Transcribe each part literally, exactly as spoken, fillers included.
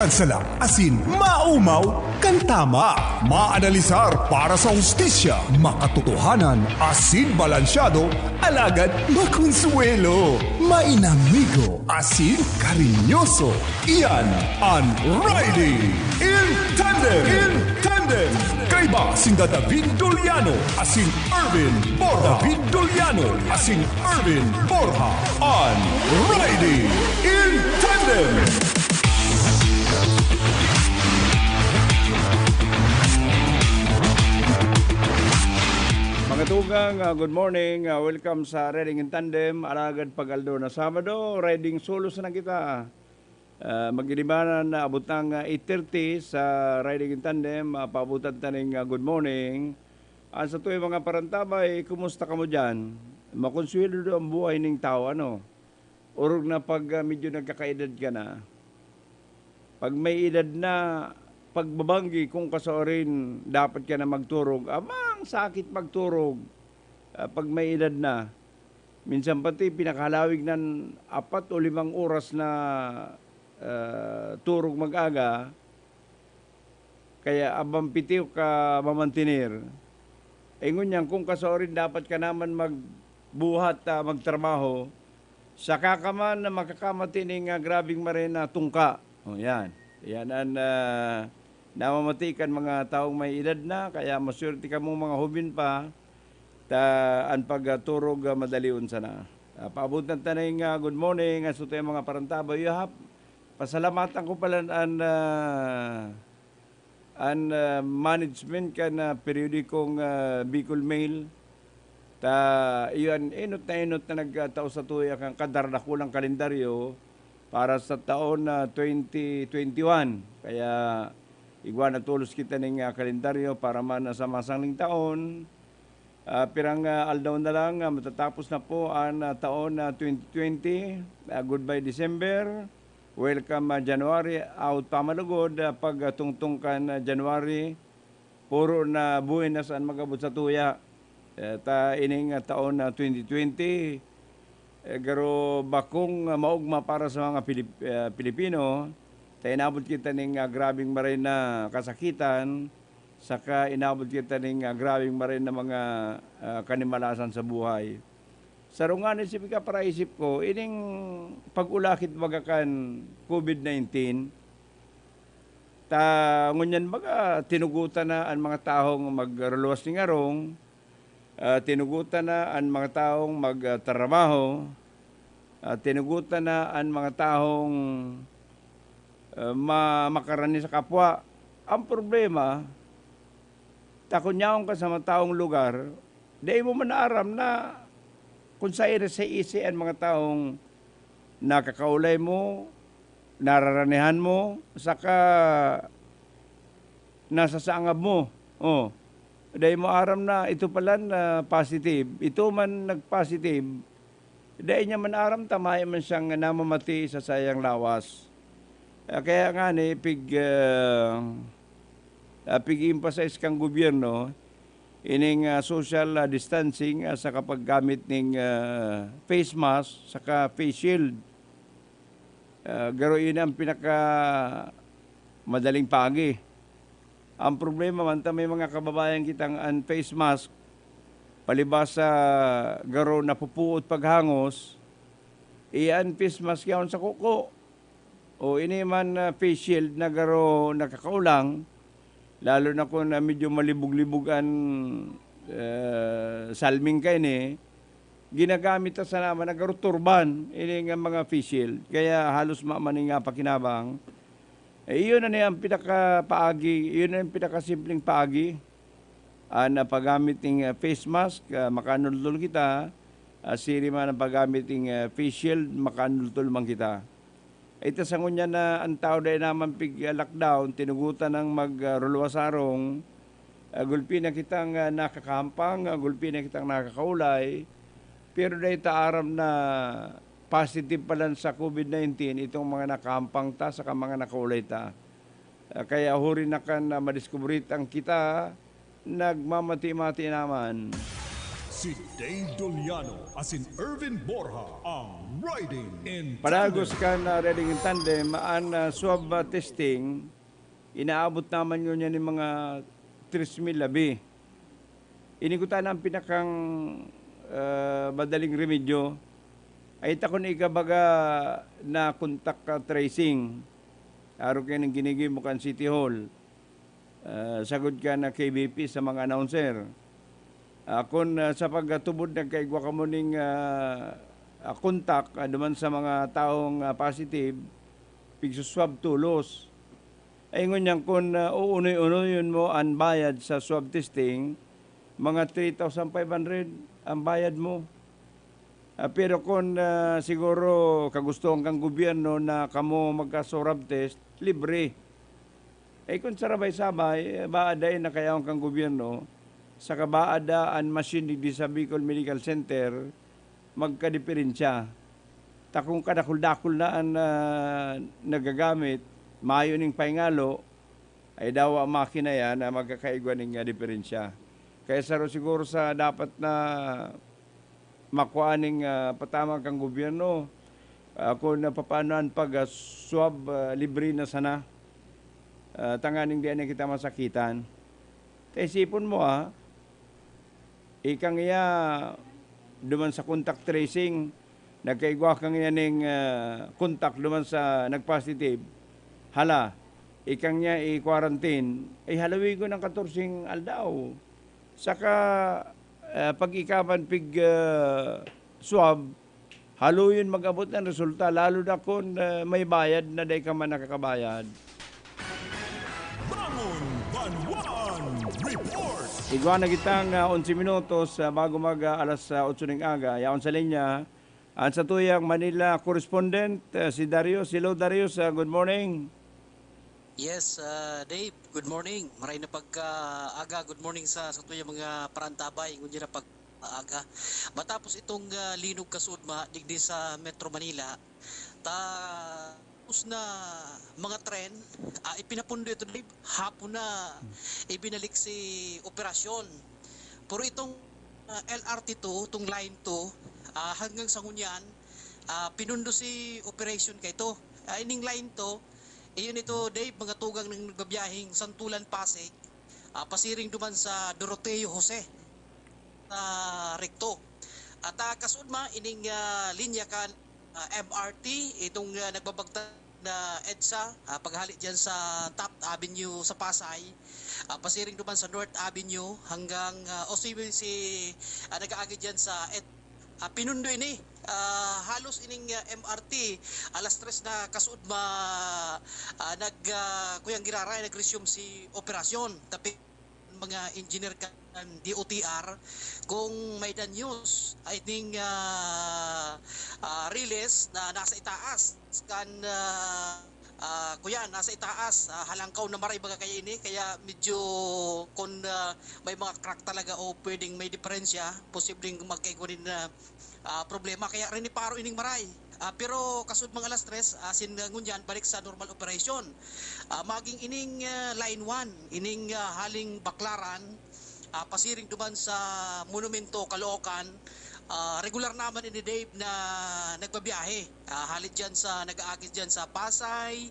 Salang asin maumaw kan tama. Maanalisar para sa hustisya, makatotohanan asin balansyado, alagad makonsuwelo, mainamigo asin karinyoso. Iyan an Riding in Tandem. In Tandem. Kaiba sinda David Doliano asin Erwin Borja. David Doliano asin Erwin Borja. An Riding in Tandem. Mga tugang, ah, good morning. Ah, welcome sa Riding in Tandem. Alagad pag aldo na Sabado, riding solo sana kita. Ah, mag-inibanan na abot ang, ah, eight thirty sa Riding in Tandem. Ah, paabutan ta ning, ah, good morning. Ah, sa tuwing mga parantabay, kumusta kamo diyan? Makonsuwelo daw ang buhay ning tawo, ano? Orog na pag, ah, medyo nagkakaedad ka na. Pag may edad na, pagbabanggi kung kasaurin, dapat ka na magturog. Abang, sakit magturog, ah, pag may edad na. Minsan pati pinakalawig nan apat o limang oras na, ah, turog mag-aga, kaya abang pitiw ka mamantener. Eh, ngunyan, kung kasaurin dapat ka naman magbuhat, ah, magtrabaho, saka ka man na makakamati ning, ah, grabing maray na tungka. O, yan. Yan an, ah, namamati kan mga taong may edad na, kaya maswerte kamong mga hubin pa, ta an pagturog, ah, madalion sana. Ah, paabutan ta ning, ah, good morning, ah, sa tuyang mga parantabay. Iyo ha, pasalamatan ko pala an, ah, an, ah, management kan, ah, periodikong, ah, Bicol Mail. Ta iyo an enot na enot na nagtao sa tuya kan kadarakulang kalendaryo para sa taon na twenty twenty-one. Kaya igwa na tolos kita ning, ah, kalendaryo para man sa masangling taon. Ah, pirang, ah, aldaw na lang, ah, matatapos na po an, ah, taon na twenty twenty. Ah, goodbye December, welcome, ah, January, out pa malugod, ah, pagtungtong kan, ah, January, puro na buenas an mag-abot sa tuya. Eh, ta ining, ah, taon na twenty twenty, eh, garo bakong, ah, maogma para sa mga Pilip-, ah, Pilipino, ta inabot kita ning, ah, grabeng maray na kasakitan, saka inabot kita ning, ah, grabeng maray na mga, ah, kanimalasan sa buhay. Saro ngani sa pikaparaisip ko, ining pag-ulakit baga kan covid nineteen, ta ngunyan baga tinugotan na an mga tahong magruluwas nin harong, ah, tinugotan na an mga tahong magtrabaho, ah, tinugotan na an mga tahong, ah, ma-, makarani sa kapwa. Ang problema, ta kun yaon ka sa mataong lugar, dai mo man aram na kun saen sa isi an mga taong nakakaulay mo, nararanihan mo, saka nasa sangab mo. Oh, dai mo aram na ito pala na positive, ito man nag-positive, dai niya man aram ta mayo man siyang namamati sa saiyang lawas. Ah, kaya ngani, pig-, ah, ah, pig-emphasize kan gobyerno ining, ah, social, ah, distancing, ah, saka paggamit ning, ah, face mask saka face shield. Ah, garo ini ang pinaka madaling paagi. Ang problema man ta may mga kababayan kitang an face mask, palibasa garo napupuot paghangos, iya an face mask yaon sa kuko. O ini man, ah, face shield na garo nakakaulang, lalo na kun, ah, medyo malibog-libog an, ah, salming kaini, ginagamit ta sana man na garo turban, ini nga mga face shield. Kaya halos mayo man nin pakinabang. Eh, iyon na ni ang pinakapaagi, iyon na ang pinakasimpleng paagi. An, ah, paggamit ning, ah, face mask, ah, makaanultol kita. Ah, siring man ang paggamit ning, ah, face shield, makaanultol man kita. Ita sa ngunyan na an tawo dai naman pig-, ah, lockdown, tinugotan nang mag, ah, ruluwas harong, ah, gulpi na kitang, ah, nakakahampang, ah, gulpi na kitang nakakaulay, pero dai ta aram na positive palan sa covid nineteen itong mga nakahampang ta saka mga nakaulay ta. Ah, kaya huri na kan, ah, madiskubre tang kita, nagmamati-mati naman. Si Dave Doliano asin Erwin Borja, ang Riding in Padagos Tandem. Kan ah, Riding in Tandem, an ah, swab ah, testing, inaabot naman ngunyan nin mga tres mil labi. Ini kuta na ang pinakang ah, madaling remedyo. Ay ta kun ikabaga na contact ah, tracing. Arog kayo ng ginigay mo kan City Hall. Ah, sagod ka na K B P sa mga announcer. Ah, kun ah, sa pagtubod nagkaigwa kamo ning ah, ah, kontak ah, duman sa mga taong ah, positive, pigsuswab tolos. Ay ngunyan kun ah, uunoy-unoyon mo an bayad sa swab testing, mga three thousand five hundred ang bayad mo. Ah, pero kun ah, siguro kagustohan kan gobyerno na kamo magka-swab test, libre. Eh kun sarabay-sabay, eh, baad dai na kayaon kan gobyerno, saka baad da an machine digdi sa Bicol Medical Center, magkadiperensya. Ta kun kadakul-dakul na an ah, nagagamit, mayo ning pahingalo, ay dawa makina yan na magkakaigwa ning ah, diferensya. Kaya saro siguro sa dapat na makuha ning ah, patama kan gobyerno, ah, kung napapaano an pag ah, swab ah, libre na sana, ah, tanganing di na kita masakitan. Ta isipon mo ah, ikang iya duman sa contact tracing, nagkaigwa kang iya ning ah, contact duman sa nagpositive, hala, ikang niya i-quarantine, ay halawigon ang katorseng aldaw. Saka ah, pag ikaban pig ah, swab, haloyon mag-abot ang resulta, lalo na kun ah, may bayad na dai ka man nakakabayad. Bangon Banwaan Report. Igwa na kitang ah, onse minutos ah, bago mag ah, alas ah, otso ning aga. Yaon sa linya, ang satuyang Manila correspondent, ah, si Darius. Hello, Darius. Ah, good morning. Yes, ah, Dave, good morning. Maray na pagkaaga, good morning sa satuyang mga parantabay. Ngunyan na pag-aga. Matapos itong ah, linog kasudma digdi sa Metro Manila, ta tapos na mga tren, ah, ipinapundo ito, Dave. Hapon na ibinalik si operasyon. Pero itong ah, L R T two, itong Line two, ah, hanggang sa ngunyan, ah, pinundo si operation kay ito. Ah, ining Line two, iyon ito, Dave, mga tugang ng nagbabiyaheng Santulan Pasig, ah, pasiring duman sa Doroteo Jose sa Recto. At ah, kasudma, ining ah, linya kan ah, M R T, itong ah, nagbabagta na EDSA, ah, paghali diyan sa Taft Avenue sa Pasay, ah, pasiring duman sa North Avenue hanggang ah, o si, si ah, nag-aagi diyan sa Ed, ah, pinundo ini. Ah, halos ining ah, M R T alas tres na kasudma ah, nag ah, kuyang giraray nag-resume si operasyon. Tapi mga engineer kan D O T R kung may danyos ay ning ah, ah, riles na nasa itaas kan ah, ah, kuya, nasa itaas, ah, halangkaw na maray baga kaya ini, kaya medyo kung ah, may mga crack talaga o pwedeng may diferensya, posibleng magkaigwa nin ah, ah, problema. Kaya riniparo ining maray. Ah, pero kasud mga alas tres, ah, sin ngunyan, balik sa normal operation. Ah, maging ining ah, Line one, ining ah, haling Baclaran, ah, pasiring duman sa Monumento, Caloocan, ah, regular naman ini Dave na nagbabiyahe. Ah, hali diyan sa, nag-aagis diyan sa Pasay,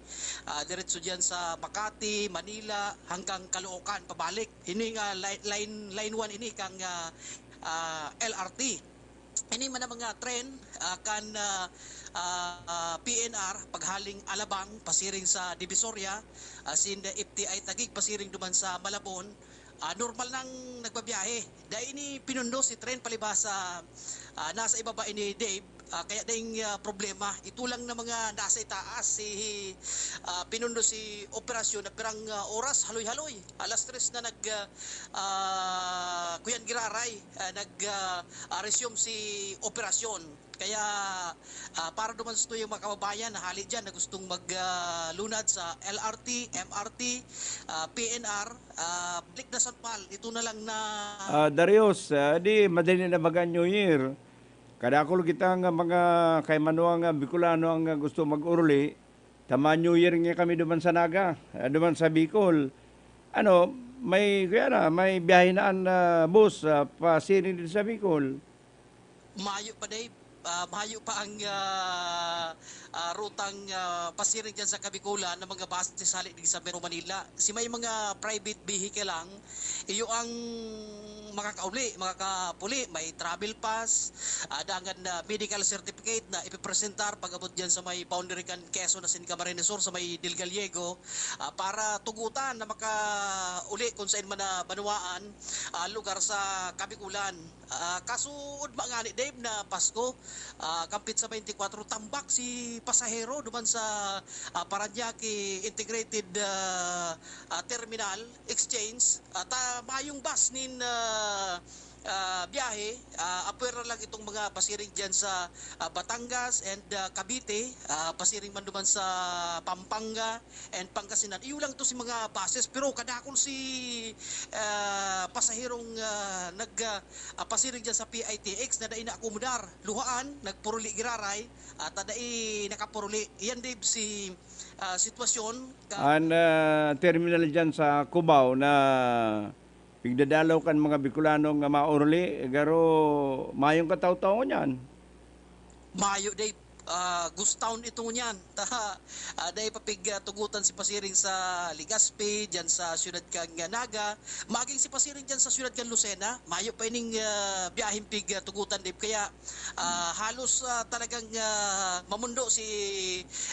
ah, diretso diyan sa Makati, Manila, hanggang Caloocan, pabalik. Ini nga li- line, line one ini kang ah, ah, L R T. Ini man ang mga tren ah, kan ah, ah, ah, P N R paghaling Alabang pasiring sa Divisoria, asin F T I Taguig pasiring duman sa Malabon. Ah, normal nang nagbabiyahe. Dai ini pinundo si tren palibasa ah, nasa ibaba ini Dave. Ah, kaya daing ah, problema. Ito lang na mga nasa itaas si ah, pinundo si operasyon na pirang ah, oras haloy-haloy. Alas tres na nag ah, ah, kuyan giraray, ah, nag ah, ah, resume si operasyon. Kaya ah, para duman sa tuyang mga kababayan na hali dyan na gustong mag ah, lunad sa L R T, M R T, ah, P N R, ah, balik na sa normal. Ito na lang na Ah, Darius, ah, di madali na mag New Year. Kadakul kita nga mga kaimanuang nga Bicolano ang nga gusto mag-uruli. Tama New Year nga kami duman sa Naga, ah, duman sa Bicol. Ano, May, kaya na, may biyahe na an, ah, bus, ah, pasiring din sa Bicol. Mayo pa, Dave. Ah, mayo pa ang ah, ah, rutang ah, pasiring dyan sa Kabikulan ng mga bus sa hali din sa Metro Manila. Si may mga private vehicle lang, iyo ang makakauli, makakapuli, may travel pass, ah, dangan na medical certificate na ipipresentar pag-abot dyan sa may boundary kan Quezon na sin Camarines Sur, sa may Del Gallego, ah, para tugutan na makauli kung saan man na banwaan, ah, lugar sa Kabikulan. Ah, kasuod man ngani, Dave, na Pasko, ah, kampit sa twenty-four, tambak si pasahero duman sa ah, Parañaque Integrated ah, ah, Terminal Exchange. At ah, mayong bus nin ah, ah, biyahe, ah, apwera lang itong mga pasiring dyan sa ah, Batangas and ah, Cavite, ah, pasiring man duman sa Pampanga and Pangasinan. Iyo lang to si mga buses, pero kadakol si ah, pasaherong ah, nag ah, ah, pasiring dyan sa P I T X na dai naakomodar. Luhaan, nagpuruli giraray, at ah, dai nakapuruli. Iyan, Dave, si ah, sitwasyon. Ka- An ah, terminal dyan sa Cubao na pigdadalaw kan mga Bicolano nga mauruli, garo mayong katawtaw niyan. Mayo, Dave. Ah, ghost town ito ngunyan. Ta, ah, dai pa pig ah, tugutan si pasiring sa Legazpi, dyan sa siyudad kan ah, Naga. Maging si pasiring dyan sa siyudad kan Lucena, mayo pa ining ah, biyaheng pig ah, tugutan, Dave. Kaya ah, halos ah, talagang ah, mamundo si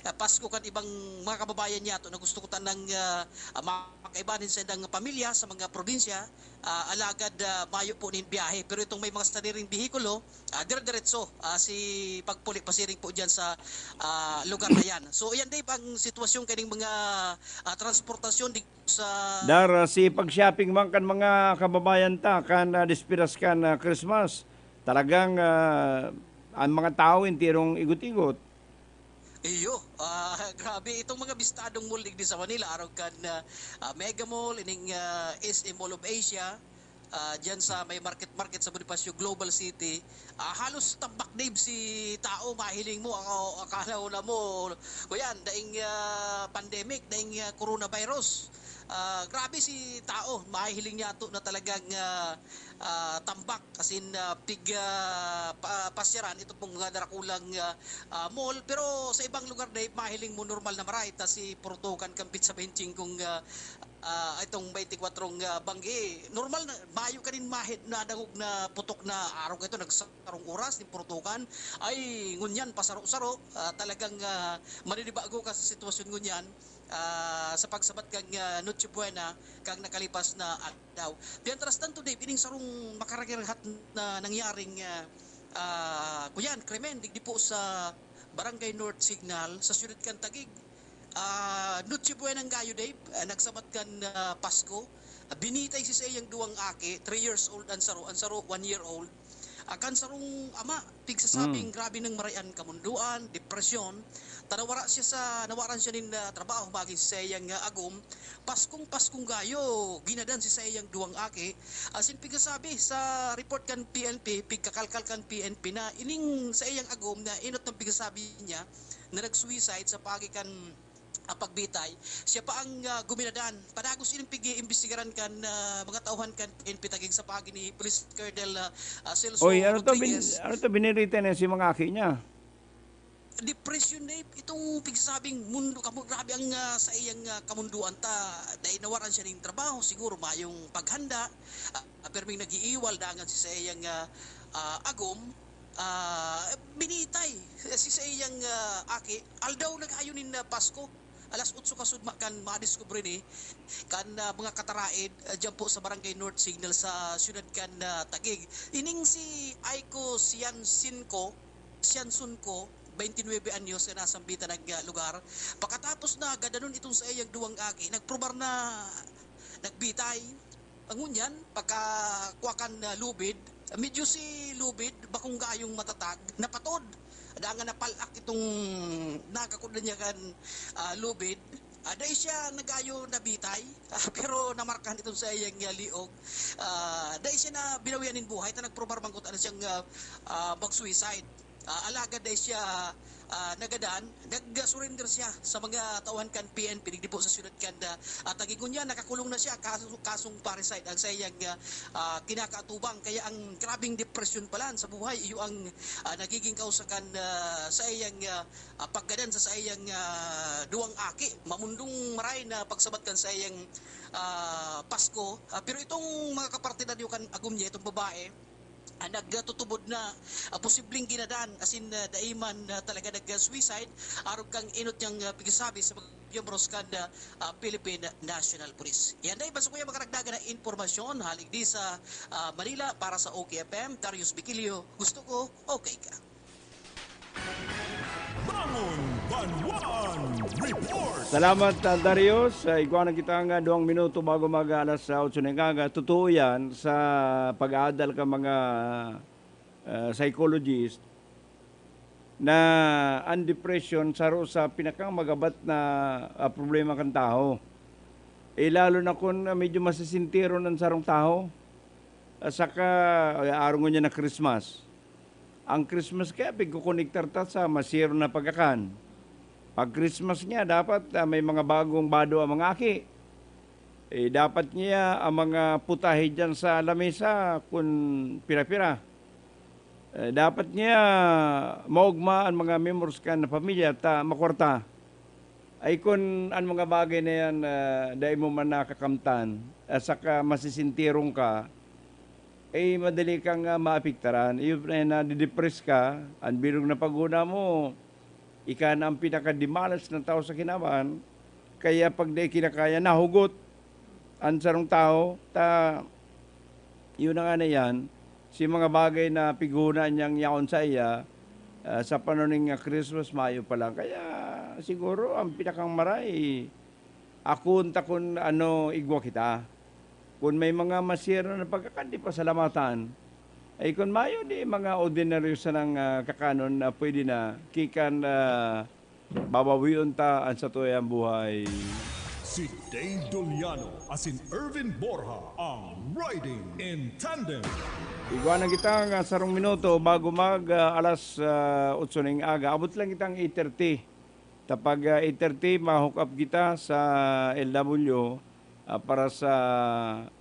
ah, Pasko kan ibang mga kababayan niyato na gusto ko tanang ah, ah, makaiba nin sa indang pamilya sa mga probinsya. Ah, alagad ah, mayo po nin biyahe. Pero itong may mga sariring behikulo, ah, dire-diretso ah, si pagpuli pasiring po dyan sa ah, lugar na yan. So, yan, Dave, ang sitwasyon kaning mga ah, transportasyon di sa Dar, ah, si pag-shopping man kan mga kababayan ta kan ah, desperas kan ah, Christmas, talagang ah, ang mga tao enterong igot-igot. Iyo, ah, grabe itong mga bistadong mall digdi sa Manila, arog kan ah, ah, Mega Mall, ining ah, S M Mall of Asia, ah, diyan sa may market market sa Bonifacio Global City. Ah, halos tambak, Dave, si tao, mahiling mo, ako, akala mo na mo, kuyan, daing ah, pandemic, daing ah, coronavirus. Ah, grabe si tao, mahiling niya to na talagang ah, ah, tambak, as in ah, pig ah, pa, pasyaran ito pong mga darakulang ah, ah, mall. Pero sa ibang lugar, Dave, mahiling mo normal na maray, ta si Portukan kampit sa benching kung ah, ah, itong twenty-four ah, banggi. Normal na, mayo ka rin mahid na dangog na putok na araw ito, nagsarong oras, yung Portukan. Ay, ngunyan, pasaro-saro, ah, talagang ah, maninibago ka sa sitwasyon ngunyan ah, sa pagsabat kang ah, Noche Buena, kang nakalipas na aldaw. Mientras tanto, Dave, ining sarong makaragirhat na nangyaring ah, ah, kuyan, krimen, digdi po sa Barangay North Signal, sa siyudad kan Taguig. Ah, Noche Buena gayo, Dave, ah, nagsabat kan ah, Pasko. Ah, binitay si saiyang duwang aki, three years old ang saro, ang saro, one year old. Ah, kan sarong ama, pigsasabing grabe nang maray an kamundoan, depresyon, ta nawara siya sa, nawaran siya nin ah, trabaho, magin si saiyang ah, agom. Paskong-paskong gayo, ginadan si saiyang duwang aki. Asin pigsasabi sa report kan P N P, pigkakalkal kan P N P na ining saiyang agom na inot ng pigsasabi niya na nag-suicide sa paagi kan ah, pagbitay. Siya pa ang ah, guminadan. Padagos ining pig-iimbestigaran kan ah, mga tauhan kan P N P Taguig sa paagi ni Police Colonel ah, ah, Celso Oy, ano to, bin, Rodriguez. Ano to, binirita na si mga aki niya? Depression, Dave. Itong pigsasabing mundo, kamo, grabe ang ah, sa iyang ah, kamunduan ta. Dahil nawaran siya ng trabaho, siguro mayong paghanda. Ah, perming nag-iiwal, dangan si sa iyang ah, ah, agom. Ah, binitay si sa iyang ah, aki. Aldaw nag-ayo nin ah, Pasko. Alas otso kasudma kan madiskubre ni kan ah, mga kataraid ah, dyan po sa Barangay North Signal sa siyudad kan ah, Taguig. Ining si Aiko Siansinko, Siansunko, twenty-nine anyos, na nasambita nag ah, lugar. Pakatapos na gadanon itong sa iyang duwang aki, nagprobar na nagbitay. Ngunyan, pagkakwa kan ah, lubid, medyo si lubid, bakong gayong matatag, napatod. Dangan napalak itong nakakuda niya kan ah, lubid. Ah, dai siya nagayo nabitay, ah, pero namarkahan itong sa iyang ah, liog. Ah, dai siya na binawian nin buhay, ta nagprobar man gud na siyang ah, ah, mag-suicide. ah, alagad dai siya, ah, nagadan, nag-surrender siya sa mga tauhan kan P N P digdi po sa siyudad kan, ah, Taguig. Ngunyan, nakakulong na siya, kaso, kasong parricide ang saiyang, ah, ah, kinakaatubang. Kaya ang grabeng depresyon pala sa buhay, iyo ang, ah, nagiging kausa kan, ah, saiyang, ah, ah, paggadan sa saiyang, ah, duwang aki. Mamundong maray na pagsabat kan saiyang, ah, Pasko. Ah, pero itong mga kapartida niyo kan agom niya, itong babae, ah, nagtutubod na, ah, posibleng ginadan, asin, ah, dai man, ah, talaga nag-suicide, arog kan enot niyang, ah, pigsasabi sa mga miyembros kan, ah, ah, Philippine National Police. Yan na iba sa kuya makaragdagan na impormasyon, halig di sa, ah, Manila para sa O K F M, Darius Bikilio, gusto ko, okay ka. Bangon Banwaan Report. Salamat, ah, Darius. Ah, igwa na kita nga duwang minuto bago mag-alas sa otso na aga. Totoo yan sa pag-aadal ka mga, ah, psychologist na ang depression saro sa pinakamagabat na, ah, problema kan tawo. Eh, lalo na kun, ah, medyo masisintiron ang sarong tawo. Ah, saka, ay, arong niya na Christmas. Ang Christmas kaya pigkokonektar ta sa masiro na pagkakan. Pag Christmas niya, dapat, ah, may mga bagong bado ang mga aki. Eh, dapat niya ang mga putahe diyan sa lamesa kun pira-pira. Eh, dapat niya maogma an mga membros kan pamilya ta makwarta. Ay kun an mga bagay na yan, ah, dai mo man nakakamtan, at saka masisintiron ka, eh, madali kang, ah, maapektaran. Iyo na nadidepress ka, an bilog na paghona mo, ika na ang pinakadimalas na tao sa kinaban, kaya pag dai kinakaya, nahugot an sarong tao, ta, yun na nga na yan, si mga bagay na pighona niyang yaon sa iya, ah, sa panahon ning, ah, Christmas, mayo pa lang. Kaya siguro ang pinakang maray, akon ta kun ano igwa kita. Kun may mga masira na pagkakan, di pasalamatan. Ay kun mayo, di mga ordinaryo sanang, ah, kakanon na pwede na, kikan, ah, babawion ta an satuyang buhay. Si Dave Doliano asin Erwin Borja ang Riding in Tandem. Igwa na kita nga sarong minuto bago mag, ah, alas, ah, otso ning aga. Abot lang kitang eight thirty. Ta pag, ah, eight thirty, ma-hook up kita sa L W, ah, para sa,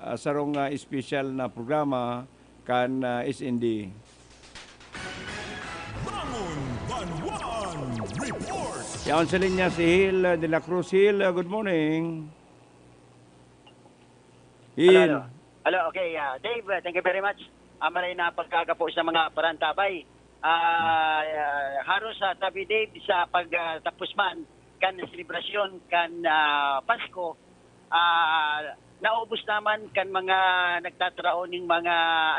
ah, sarong, ah, espesyal na programa kan, ah, S N D. Bangon Banwaan Report. Yaon sa linya si Hil, ah, de la Cruz. Hil, ah, good morning. Hello, Hil. Hello. Hello, okay, ah, Dave, ah, thank you very much. Ah, maray na pagkagapo sa mga parantabay. Ah, ah, haros sa tabi, Dave, sa pag, ah, tapos man kan selebrasyon kan, ah, Pasko, ah, naubos naman kan mga nagtatrao ning mga,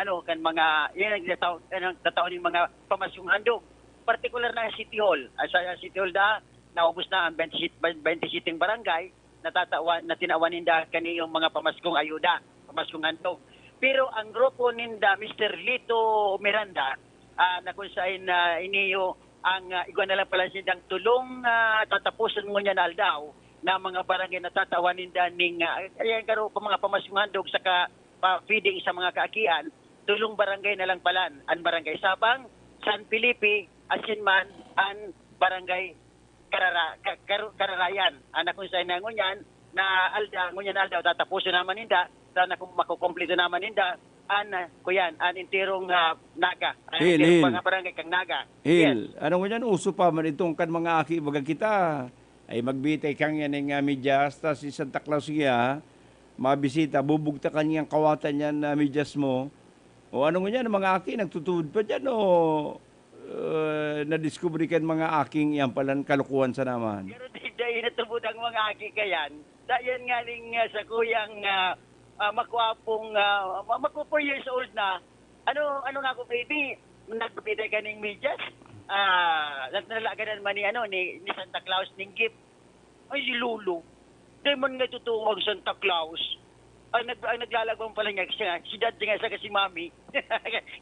ano, kan mga, yan, nagtatao, ano, nagtatao ning mga pamaskong handog. Partikular na City Hall. Ah, sa City Hall da, naubos na ang twenty, twenty sitting barangay, natatawan, na tinawan ninda kaniyong mga pamaskong ayuda, pamaskong handog. Pero ang grupo ninda, Mister Lito Miranda, ah, na kung saan, ah, iniyo ang, ah, igwa na lang pala sindang tulong, ah, tatapusan ngunyan na aldaw na mga barangay na tatawan ninda ning, ah, ayan, karo pa mga pamaskong handog saka pa-feeding sa mga kaakian, tulong barangay na lang palan. An Barangay Sabang, San Felipe, asin man an Barangay Karara-, Ka-, Karu-, Kararayan. Ana kung saan na ngunyan, na alda, ngunyan aldaw, tatapusin naman ninda, sana kung makukumpleto naman ninda, an, ah, kuyan, an enterong, ah, Naga, an Hil, enterong Hil. Mga barangay kang Naga. Hil, Yes. Ano ngunyan, uso pa man itong kan mga aki, baga kita, ay magbitay kang yan nga medyas, ta si Santa Claus niya, mabisita, bubugtakan niyang kawatan niyan na medyas mo. O ano ngunyan, mga aki, nagtutubod pa dyan, o, eh, nadiskubre kan mga aking yan palan, kalokohan sa naman. Pero di, di natubod ang mga aki kayan. Dayan nga ning, ah, sa kuyang, ah, ah, makwapong, ah, ma-, magpo four years old na. Ano, ano nga ako, baby? Nagbitay ka ning medyas? Ah, nag-, nalaganan man ni, ano, ni, ni Santa Claus ning gift. Ay, si Lolo. Di man nga totoo ang Santa Claus. Ang nag-, ang naglalagwang pala niya, siya, si Dad nga, saka si Mami.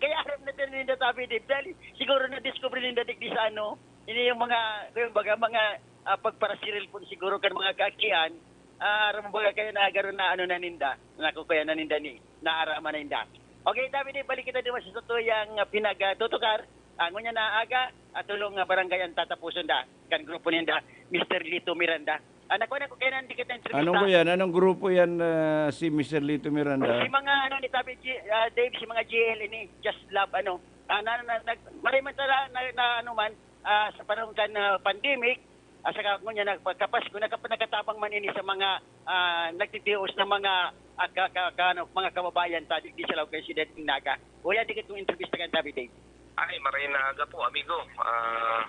Kaya aram na din ninda tabi, Dave. Dahil siguro na-discover ninda digdi sa ano, ini yung mga, yung baga, mga, ah, pagparasirilpon siguro kan mga kaakian. Ah, aram mo baga kaya na garo na ano na ninda, nakukuya na ninda ni, naaraman na ninda. Okay, tabi, Dave, balik kita diba sa satuyang, ah, pinagtutukar. Ah, ngunyan na aga, ah, tolong, ah, barangay ang tatapuson da, kan grupo ninda, Mister Lito Miranda. Ah, nakuha na ko kaya nandikit na entrevista. Anong ko yan? Anong grupo yan, ah, si Mister Lito Miranda? Si mga, ano, ni Tabi G, ah, Dave, si mga G L ini, Just Love, ano. Ah, na, na, na, maray man tala, na, na, ano man, ah, sa panahon kan, ah, pandemic, ah, saka ngunyan, nagpagkapasko, nagkap-, nagkatabang man ini sa mga, ah, nagtitios na mga, ah, ka, ka, ka, ano, mga kababayan ta, di, di sa Laog kan Syudad nin Naga. Uya, dikit kong entrevista kan Tabi Dave. Ay, maray na aga po, amigo. Ah,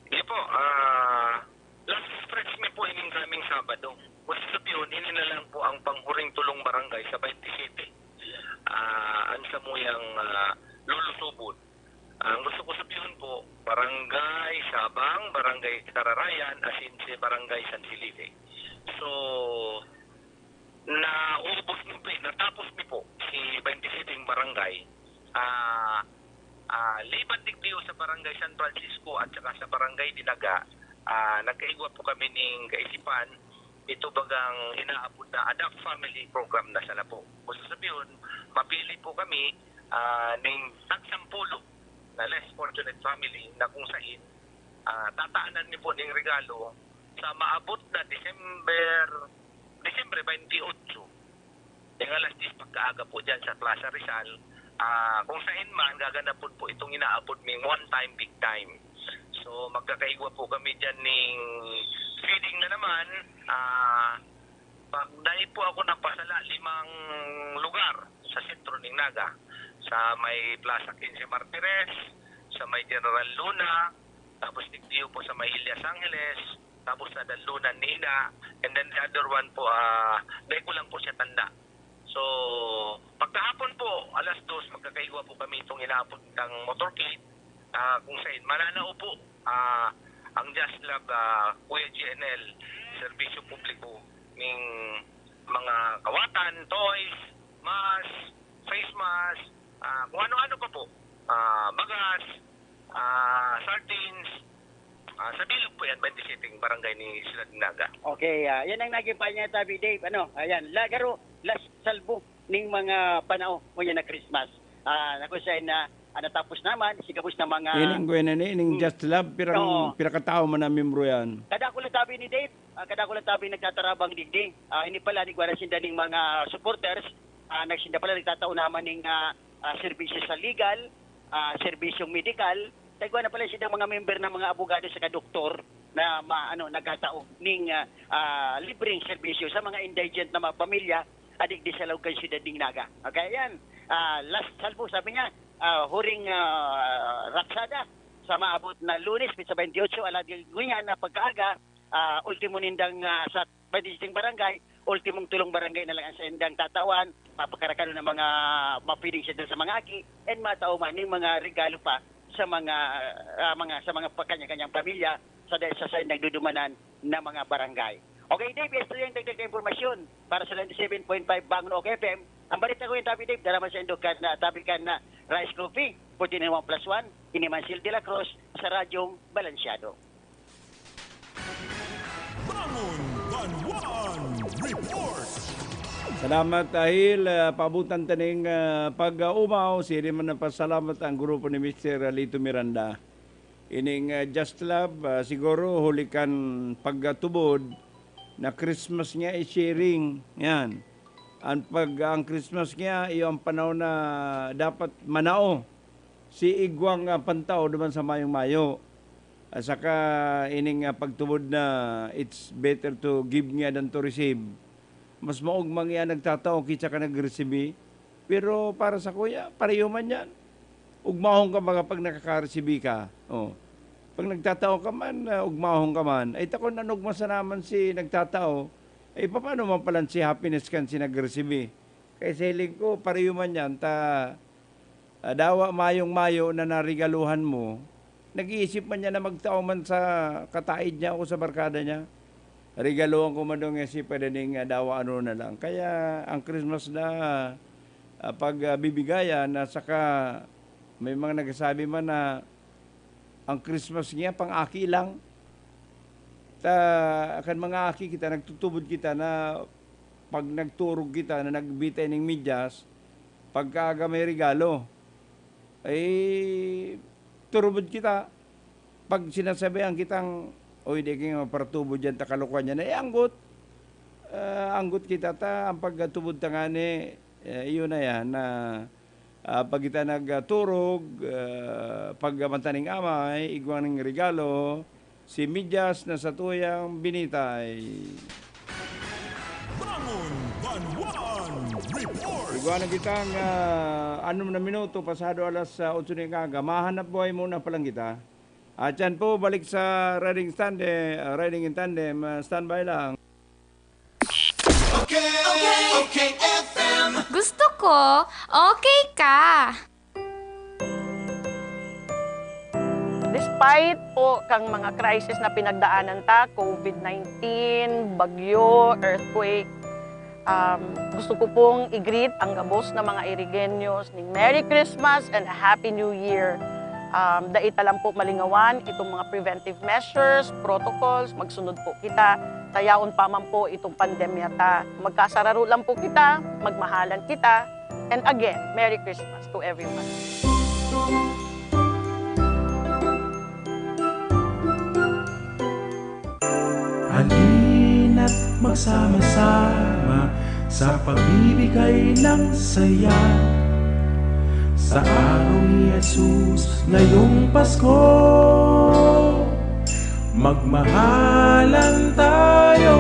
di po, ah, last stretch mi po ining coming Sabado. Kung sa sabiyon, ini na lang po ang panghuring tulong barangay sa twenty-seven. Ah, ang samuyang, ah, lulusubon. Ang gusto ko sabihin po, Barangay Sabang, Barangay Kararayan, asin si Barangay San Felipe. So, naubos mi po, eh, natapos mi po si twenty-seven barangay. Ah, ah, liban digdiyo sa Barangay San Francisco at saka sa Barangay Dinaga, ah, nagkaigwa po kami ning kaisipan, ito bagang inaapod na Adapt Family Program na sana po. Kung sa sabiyon, mapili po kami, ah, ning tagsampulo na less fortunate family na kung sain, ah, tataanan mi po ning regalo sa maabot na December, December twenty-eight. Ding alas diyes pagkaaga po dyan sa Plaza Rizal, ah, kung sain man gaganapon po itong inaapod ming one time, big time. So, magkakaigwa po kami dyan ning feeding na naman. Ah, pag dai po ako nagpasala, limang lugar sa sentro ning Naga. Sa may Plaza Quince Martires, sa may General Luna, tapos digdiyo po sa may Ilias Angeles, tapos sa Danlunan, Nina, and then the other one po, ah, dai ko lang po siya tanda. So, pagkahapon po, alas dos, magkakaigwa po kami itong inaapod ng motorcade, ah, kung sain mananao po, ah, ang Just Love, ah, Kuya G N L, serbisyo publiko, ning mga kawatan, toys, mask, face mask, ah, kung ano-ano pa po, ah, bagas, ah, sardines, ah, sa bilog po yan, twenty-seven barangay ni Siyudad Naga. Okay, ah, yan ang naging payo niya, Tabi Dave. Ano, ayan, lagaro, las salbo ning mga panao mo yan na Christmas. Ah, na kung sain na, ah, natapos naman, si gabos na mga Ining kuya na ni, ining Hmm. Just Love, pirang, Oo. pirang katao man ang membro yan. Kada ko lang tabi ni Dave, ah, kada ko lang tabi nagtatarabang digdi. Ah, ini pala, nigwa na sinda ning mga supporters, ah, nagsinda pala nagtatao naman ning, ah, ah, serbisyo sa legal, ah, serbisyong medikal. Tagwa na pala sinda mga member ng mga abogado sa doktor na ma-, ano, nagtatao ning, ah, ah, libreng serbisyo sa mga indigent na mga pamilya, adik di sa Laog kan Syudad ning Naga. Okay, yan. Ah, last salvo, sabi niya, ah, huring, ah, ratsada sa maabot na Lunes, petsa twenty-eight, alagad ngunyan na pagkaaga, ah, ultimo nindang, ah, sa twenty-six barangay, ultimong tulong barangay na lang ang saindang tatawan, papakarakano ng mga mapiling siya dun sa mga aki, and matao man yung mga regalo pa sa mga, ah, mga, sa mga pa-, kanya-kanyang pamilya, sa, sa, sa nagdudumanan na mga barangay. Okay, Dave, ito yung dagdag na impormasyon para sa ninety-seven point five Bangon OK F M. Ang balita ko yung Tabi Dave, dala man sa Indokan na Tabi kan na Rice Coffee, forty-nine one plus one, ini man Sil de la Cruz sa Radyong Balansyado. Bangon Banwan Report. Salamat, Ahil. Ah, paabutan taning, ah, pag-umaw. Siri man napasalamat ang grupo ni Mister Lito Miranda. Ining, ah, Just Love, ah, siguro huli kan pagkatubod na Christmas niya is sharing. Yan. Ang pag, ang Christmas niya, iyo ang panahon na dapat manao si igwang, ah, pantao duman sa mayong mayo. At saka ining, ah, pagtubod na it's better to give niya than to receive. Mas maogma niya nagtatao kitsa ka nag-receive. Pero para sa kuya, pareho man yan. Ugmahon ka baga pag nakakaresibi ka. Oh. Pag nagtatao ka man, ah, ugmahon ka man. Ay, takon na nagmasa naman si nagtatao. Ay, paano man pala si happiness kan si nag-receive? Kaya sa hiling ko, pareho man yan. Ta, ah, dawa mayong-mayo na narigaluhan mo, nag-iisip man niya na magtao man sa kataid niya o sa barkada niya. Regaluhan ko man daw nga si pwede ning, ah, dawa ano na lang. Kaya ang Christmas na, ah, pag, ah, bibigayan, na saka may mga nagsasabi man na ang Christmas niya pang-aki lang. Ta, kan mga aki kita, nagtutubod kita na pag nagturog kita na nagbitay ning medyas, pagkaaga may regalo. Ay, Turubod kita. Pag sinasabihan kitang, "Oy, di kayo maparatubo diyan, ta kalokohan yan," ay anggot. Ah, anggot kita ta, ang pagtubod ta ngani, eh, iyo na yan, na, ah, pag kita nagturog, ah, pag mata ning amay, igwa ning regalo, si medyas na satuyang binitay. Bangon Banwaan Report! Igwa na kitang, ah, anom na minuto pasado alas, ah, otso ning aga. Mahanap buhay muna pa lang kita. At yan po, balik sa Riding Tandem, ah, Riding in Tandem, ah, standby lang. Okay, okay, F M. Gusto ko, okay ka. Despite po kang mga crisis na pinagdaanan ta, covid nineteen, bagyo, earthquake, um, gusto ko pong i-greet ang gabos na mga Irigenyos ning Merry Christmas and a Happy New Year. Um, dai ta lang po malingawan itong mga preventive measures, protocols, magsunod po kita. Tayaon pa man po itong pandemya ta. Magkasararo lang po kita, magmahalan kita. And again, Merry Christmas to everyone. Halina't magsama-sama sa pagbibigay ng saya. Sa araw ni Jesus ngayong Pasko, magmahalan tayo.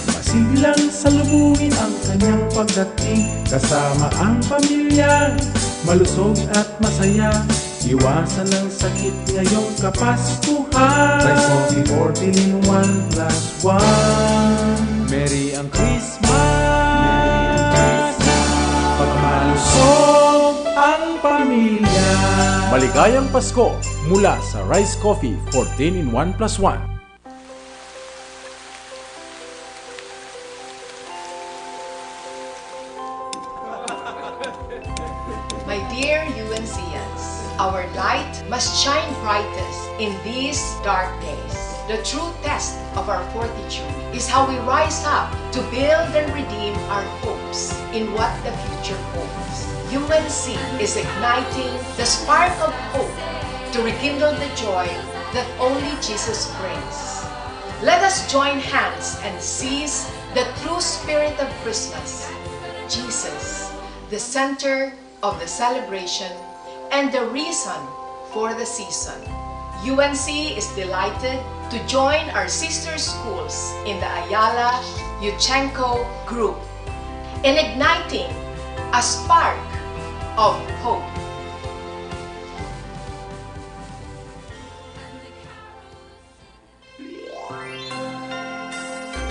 Masiglang salubungin ang kanyang pagdating, kasama ang pamilya, malusog at masaya. Iwasan ang sakit ngayong Kapaskuhan. Rice Coffee fourteen in one plus one. Merry ang Christmas! Pagmalusog ang pamilya. Maligayang Pasko mula sa Rice Coffee fourteen in one plus one. My dear U N Cans, our light must shine brightest in these dark days. The true test of our fortitude is how we rise up to build and redeem our hopes in what the future holds. U N C is igniting the spark of hope to rekindle the joy that only Jesus brings. Let us join hands and seize the true spirit of Christmas, Jesus, the center of the celebration and the reason for the season. U N C is delighted to join our sister schools in the Ayala Yuchenko Group in igniting a spark of hope.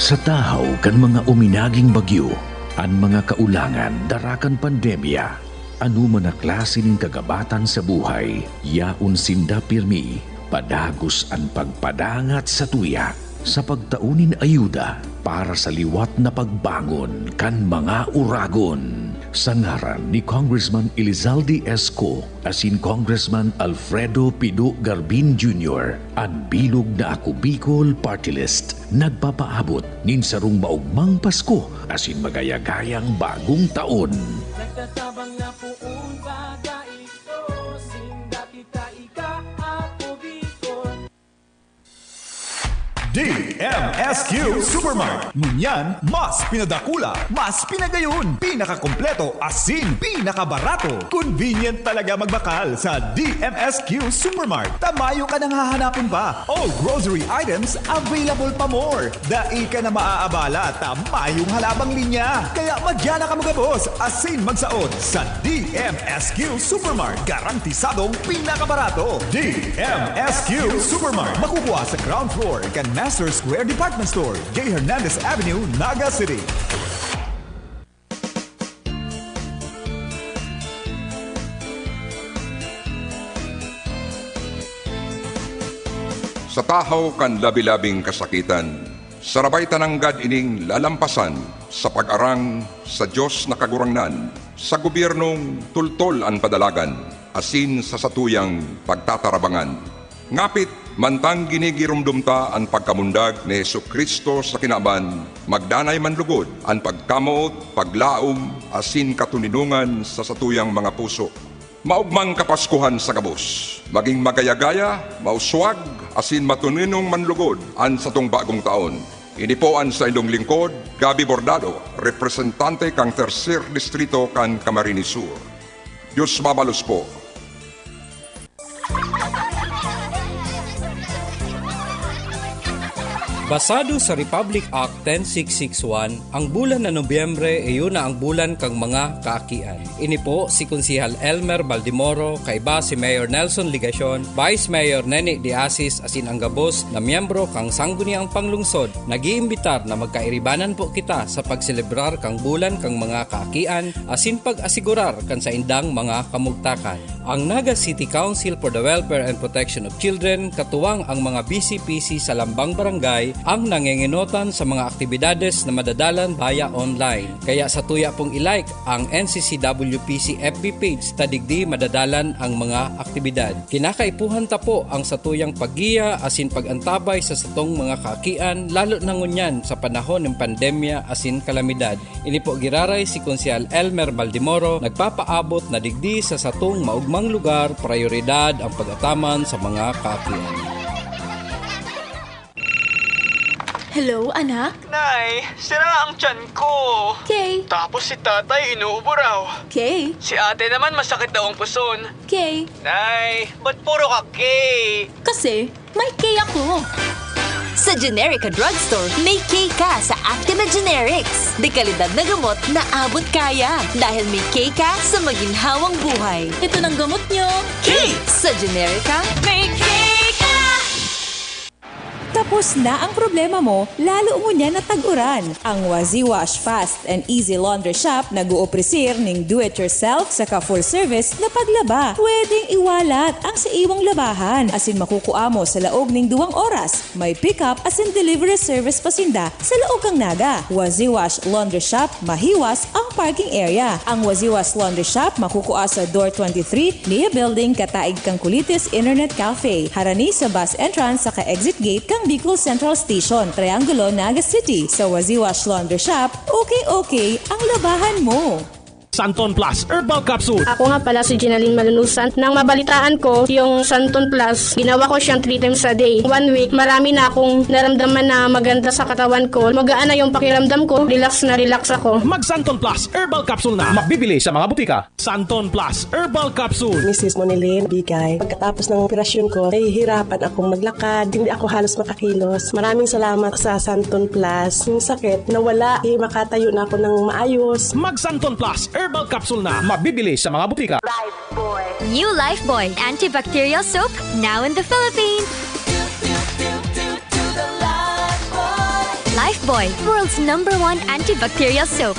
Sa tahaw kan mga uminaging bagyo, an mga kaulangan dara kan pandemya, anoman na klase nin kagabatan sa buhay, yaon sinda pirmi, padagos an pagpadangat sa tuya, sa pagtao nin ayuda para sa liwat na pagbangon kan mga uragon. Sa ngaran ni Congressman Elizalde Esco, asin Congressman Alfredo Pido Garbin Junior, an bilog na Ako Bicol Party List, nagpapaabot nin sarong maogmang Pasko asin magayagayang Bagong Taon. Nagtatabang na poon baga ito, sinda kita ika Ako Bicol. D M S Q Supermart. Ngunyan, mas pinadakula, mas pinagayon, pinakakompleto, asin pinakabarato. Convenient talaga magbakal sa D M S Q Supermart. Ta mayo ka nang hahanapon pa. All grocery items available pa more. Dai ka na maaabala ta mayong halabang linya. Kaya madya na kamo gabos asin magsaot sa D M S Q Supermart. Garantisadong pinakabarato. D M S Q Supermart. Makukuha sa ground floor kan Master Square Department Store, J Hernandez Avenue, Naga City. Sa tahaw kan labi-labing kasakitan, sarabay ta nanggad ining lalampasan sa pag-arang sa Dios na Kagurangnan, sa gobyernong tultol an padalagan, asin sa satuyang pagtatarabangan. Ngapit, mantang ginigiromdom ta an pagkamundag ni Jesu-Cristo sa kinaban, magdanay man lugod an pagkamoot, paglaom, asin katoninongan sa satuyang mga puso. Maogmang Kapaskuhan sa gabos. Maging magaya-gaya, mauswag, asin matuninong manlugod an satong bagong taon. Ini po an saindong lingkod, Gabby Bordado, representante kan Tercer Distrito kan Camarines Sur. Diyos mabalos po. Basado sa Republic Act ten six six one, ang bulan na Nobyembre iyo na ang bulan kan mga kaakian. Ini po si Konsehal Elmer Baldemoro, kaiba si Mayor Nelson Legacion, Vice Mayor Nene de Asis asin ang gabos na miyembro kan Sangguniang Panglungsod, nag-iimbitar na magkairibanan po kita sa pagselebrar kan bulan kan mga kaakian asin pag-asigurar kan saindang mga kamugtakan. Ang Naga City Council for the Welfare and Protection of Children, katuwang ang mga B C P C sa lambang barangay, ang nangengenotan sa mga aktibidades na madadalan via online. Kaya satuya pong i-like ang N C C W P C F B page ta digdi madadalan ang mga aktibidad. Kinakaipuhan ta po ang satuyang paggiya asin pag-antabay sa satong mga kaakian, lalo na ngunyan sa panahon nin pandemya asin kalamidad. Ini po giraray si Konsehal Elmer Baldemoro, nagpapaabot na digdi sa satong maogmang lugar, prayoridad ang pag-ataman sa mga kaakian. Hello, anak? Nay, sira ang tiyan ko. Kay? Tapos si tatay inuubo raw. Kay? Si ate naman masakit daw ang puson. Kay? Nay, ba't puro ka K? Kasi, may K ako. Sa Generica Drugstore, may K ka sa Actima Generics. Dekalidad na gamot na abot kaya. Dahil may K ka sa maginhawang buhay. Ito nang gamot nyo. K! Sa Generica, may K ka! Tapos na ang problema mo, lalo ngunyan na tag-uran. Ang Waziwash Fast and Easy Laundry Shop nag-ooffer ning do-it-yourself saka full-service na paglaba. Pwedeng iwalat ang sa iwang labahan asin makukua mo sa laog ning duwang oras. May pick-up asin delivery service pa sinda sa laog kan Naga. Waziwash Laundry Shop, mahiwas ang parking area. Ang Waziwash Laundry Shop makukua sa Door twenty-three, Nia Building, kataig kan Kulitis Internet Cafe, harani sa bus entrance saka exit gate kan Bicol Central Station, Triangulo, Naga City. Sa Waziwash Laundry Shop, okay-okay ang labahan mo. Santon Plus Herbal Capsule. Ako nga pala si Ginaline Malunusan. Nang mabalitaan ko yung Santon Plus, ginawa ko siyang three times a day. One week, marami na akong naramdaman na maganda sa katawan ko. Magaan na yung pakiramdam ko. Relax na relax ako. Mag Santon Plus Herbal Capsule na. Mabibili sa mga butika. Santon Plus Herbal Capsule. Misis Monilin Bigay. Pagkatapos ng operasyon ko, nahihirapan akong maglakad. Hindi ako halos makakilos. Maraming salamat sa Santon Plus. Yung sakit, nawala. Eh, makatayo na ako ng maayos. Mag Santon Plus Herbal Capsule na. Mabibili sa mga butika. New Lifebuoy antibacterial soap, now in the Philippines. Lifebuoy, world's number one antibacterial soap.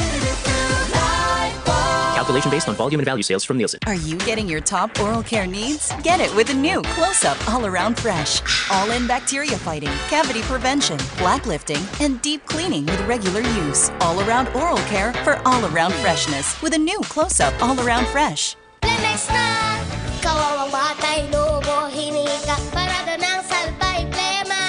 Calculation based on volume and value sales from Nielsen. Are you getting your top oral care needs? Get it with the new Close Up All Around Fresh. All in bacteria fighting, cavity prevention, plaque lifting, and deep cleaning with regular use. All around oral care for all around freshness with a new Close Up All Around Fresh. Flemex na! Kawawang batay, lobo, hinika, parada ng salbay, plema.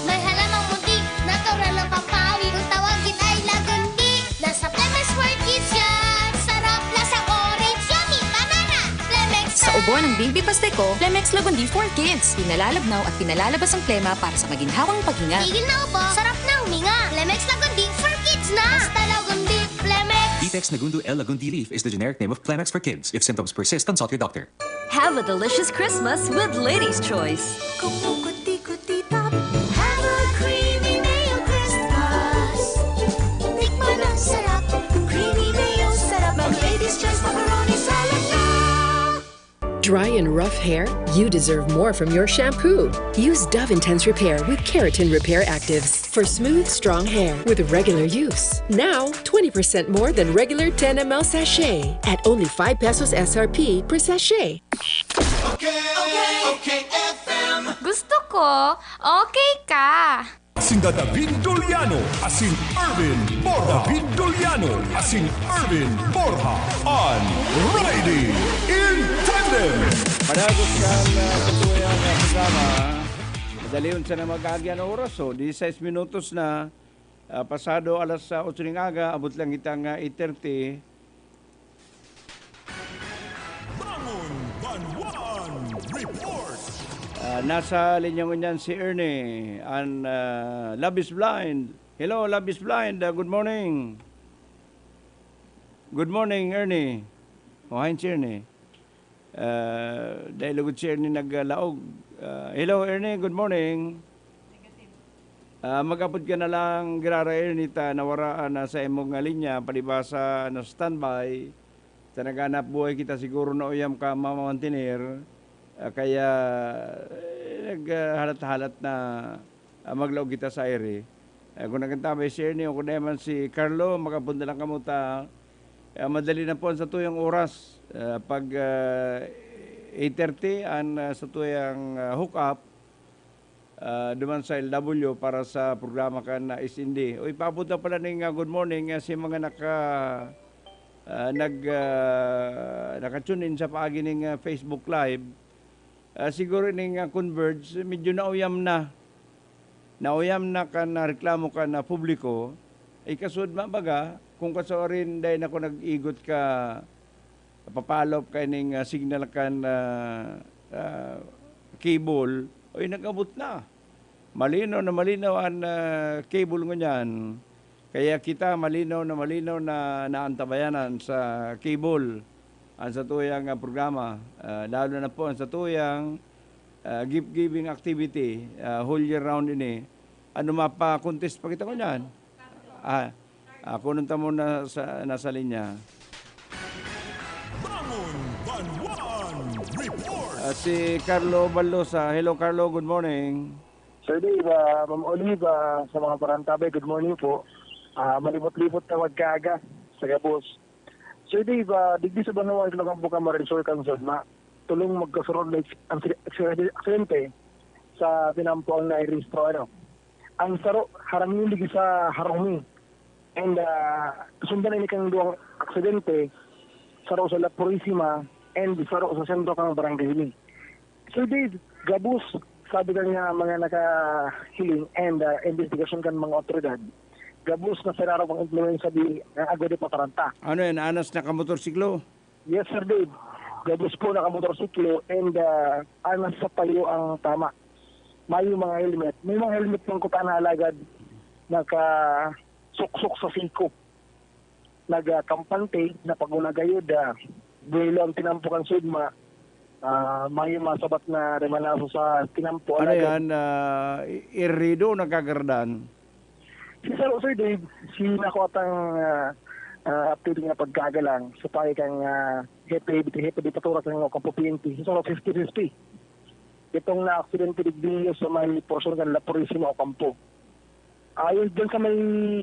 May halamang muntik, natural ng pampawi. Kung tawagin ay lagundi, nasa Flemex for Kids yan. Sarap, lasang orange, yummy, banana. Flemex Sa ubo ng baby pasteko, Flemex Lagundi for Kids. Pinalalabnaw at pinalalabas ang plema para sa maginhawang paghinga. Tigil na ubo, sarap na huminga. Flemex Lagundi for Kids na. Basta Lagundi, Flemex. Vitex Nagundo L Lagundi Leaf is the generic name of Flemex for Kids. If symptoms persist, consult your doctor. Have a delicious Christmas with Ladies' Choice. Kumukuti-kuti tap. Have a creamy mayo Christmas. Tikman ang sarap. Creamy mayo, sarap mag Ladies' Choice macaroni salad na. Dry and rough hair? You deserve more from your shampoo. Use Dove Intense Repair with Keratin Repair Actives for smooth, strong hair with regular use. Now, twenty percent more than regular ten M L sachet at only five pesos S R P per sachet. Okay, okay, F M. Gusto ko, okay ka. Sinda David Doliano asin Erwin Borja. David Doliano asin Erwin Borja, an Riding in Tandem. Padagos kan uh, tutuyan na programa. Madalion sa na mag-aagyan na oras. So, disisais minutos na uh, pasado alas uh, otso ning aga, abot lang itang uh, eight thirty. Bangon Nasa linya ngunyan si Ernie, an, ah, Love is Blind. Hello, Love is Blind. Ah, good morning. Good morning, Ernie. Oh, hi, si Ernie. Ah, dai lugod si Ernie naglaog. Ah, hello, Ernie. Good morning. Ah, mag-apod ka na lang, Girara Ernie, ta nawara na sa imong, ah, linya, palibasa na standby. Ta naghanap buhay kita, siguro nauyam ka mamantener. Ah, kaya, eh, naghalat-halat na, ah, maglaog kita sa aire. Ah, kung nagkantabay si Ernie o kung naman si Carlo, mag-apod na lang kamo ta, ah, madali na po ang satuyang oras. Ah, pag, ah, eight thirty, ang, ah, satuyang, ah, hook up, ah, duman sa L W para sa programa kan, ah, S N D. O, ipaabot na pala ning, ah, good morning, ah, si mga naka, ah, nag, ah, naka-tune in sa paagi ning, ah, Facebook Live. Ah, siguro ning, ah, Converge, medyo nauyam na. Nauyam na kan, ah, reklamo kan, ah, publiko. Ikasud, mabaga, kung kasawarin, dahil ako nag-igot ka papalop kaining, ah, signal kan, ah, ah, cable, oy, nag-abot na. Malinaw na malinaw an, ah, cable ngunyan. Kaya kita malinaw na malinaw na naantabayanan sa cable an satuyang, ah, programa, ah, lalo na po an satuyang, ah, gift giving activity, ah, whole year round ini. Ano, mapa-contest pa kita ngunyan? Ah, ah, kunon ta muna sa, nasa linya. Bangon Banwaan Report! Ah, si Carlo Baldosa. Hello, Carlo. Good morning. Sir Dave, ah, Ma'am Oliva, sa mga parantabay, good morning po. Ah, malibot-libot na magkaaga sa gabos. Sir Dave, ah, digdi sa Banwaan, Ilocos, Bukamarisol, kan Sodma, tulong magkasunod na eks-, ang si-, eksidente, aksidente sa tinampo ang nairehistro, ano. Ang saro, harang ini sa harong mi. And, ah, sundan ini kan duwang aksidente, saro sa La Purisima and saro sa sentro kan barangay mi. Sir Dave, gabos, sabi kan nga mga nakahiling and, ah, investigasyon kan mga otoridad, gabos na sa rarong impluwensya di ang agwa di pataranta. Ano yan? Anas na kamotorsiklo? Yes, Sir Dave. Gabos po nakamotorsiklo and, ah, anas sa payo ang tama. Mayo mga helmet. May mga helmet man kuta na alagad nakasuksok sa siko. Nagkampante na pag-una gayod, ah, buwelo ang tinampo kan Sodma. Ah, mayo masabat na remanaso sa tinampo. Ano alagad yan? Ah, i-, irido o nagkagaradan? Si Sir, Sir Dave, si nakuha tang, ah, ah, update nga pagkagalang sa payo kang, ah, Hepe, Hepe de Patura sa mga Ocampo P N P, si Sir fifty fifty. Itong na-aksidente digdi sa may porsyon kan La Purisima, Ocampo. Ayun, dyan sa may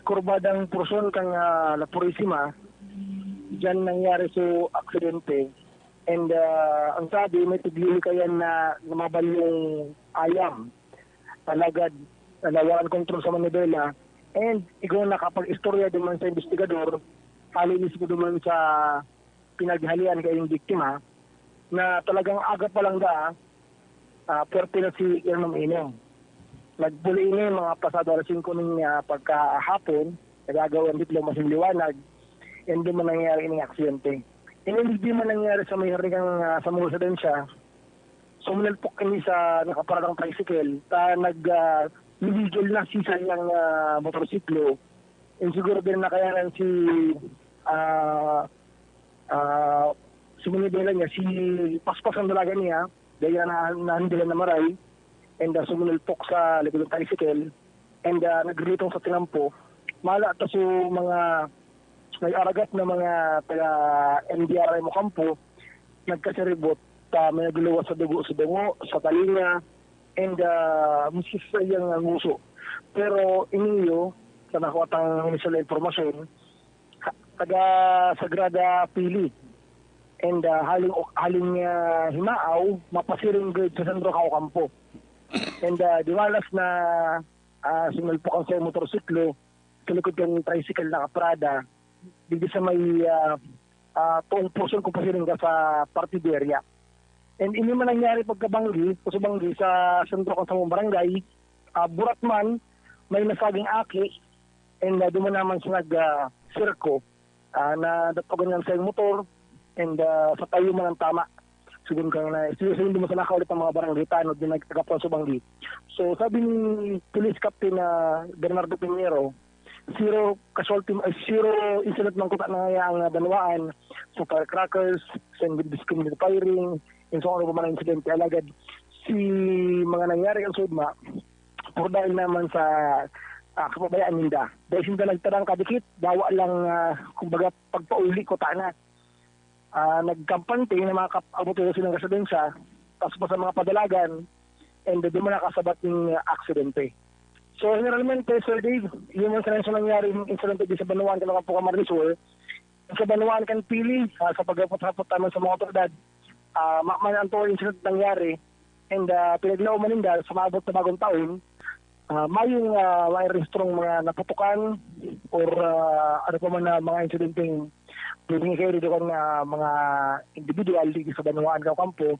kurbadang porsyon kan, ah, La Purisima, dyan nangyari so aksidente. And, ah, ang sabi, may tiglili kayan na namabalyong ayam. Alagad, nawaran kontrol sa manibela. And igwa nakapag-istorya duman sa investigador, hali mismo duman sa pinaghalian kayong biktima, na talagang aga pa lang da, ah, puwerte na si Irmang Ineng. Nagpuli ini mga pasado alas singko ning, ah, pagkahapon, nagagawa ang diploma sa liwanag, and duman nangyari ining aksidente. Ini hindi man nangyari sa may harikang, ah, sa mga residensya, suminalpok kami sa nakaparadang tricycle, ta nag, ah, mimigil na si saiyang, ah, motorsiklo. And siguro din nakayanan si, ah, ah, si manibela niya, si paspas ang dalaga niya, dahil na, nahandilan na maray, and, ah, suminalpok sa likod ng tricycle, and, ah, nagritong sa tinampo. Mala ta so mga nag-aragat na mga taga M D R M Ocampo, nagkasiribot ta may nagluwas sa dugo sa dungo, sa talinga, and, ah, miski sa iyang nguso. Pero iniyo, sa nakuha tang inisyal na impormasyon, ha-, taga Sagrada Pili. And, ah, haling, haling, ah, Himaaw, mapasiring gayod sa sentro kan Ocampo. And, ah, diwalas na, ah, sinalpok ang sa motorsiklo, sa likod kan tricycle nakaparada, digdi sa may, ah, ah, toong porsyon kung pasiring ka sa parte Beria. And ini man nangyari pagkabanggi, o sa banggi sa sentro kan samong barangay, ah, burat man, may nasaging aki, and, ah, duman naman siya nag, ah, sirko, ah, na datogan nga sa motor, and, ah, sa tayo man ang tama. Sigon kan na, sinusundo man sana nakaulit ang mga barangay tanod na nagtagapuan sa banggi. So, sabi ni Police Captain na Bernardo Pinheiro, zero casualty, ay, zero incident man kuta na ngaya ang, ah, banwaan sa firecrackers, sa indiscriminate firing, and so ano pa man ang insidente. Alagad si mga nangyari ang sugma, puro dahil naman sa, ah, kapabayaan ninda. Dahil sinda nagtarang kadikit, dawa lang, ah, kumbaga, pagpauli ko tana. Ah, nagkampante na mga kap-, ang motorista ng residensya, tapos pa sa mga padalagan, and doon mo nakasabat yung, ah, aksidente. So, generalmente, Sir Dave, yun yung sa nangyari yung insidente di sa Banwaan, Caloocan po, Camarines Sur. Sa Banwaan kan Pili, ah, sa paghapot-hapot naman sa mga otoridad, ah, ma-, man ang tuloy incident nangyari, and, ah, pinaglauman ninda sa maabot na bagong taon, ah, mayong, ah, may rehistrong mga naputukan or, ah, ano pa man na mga insidenteng pwedeng i-carry doon na mga individual dito sa Banwaan, Ocampo.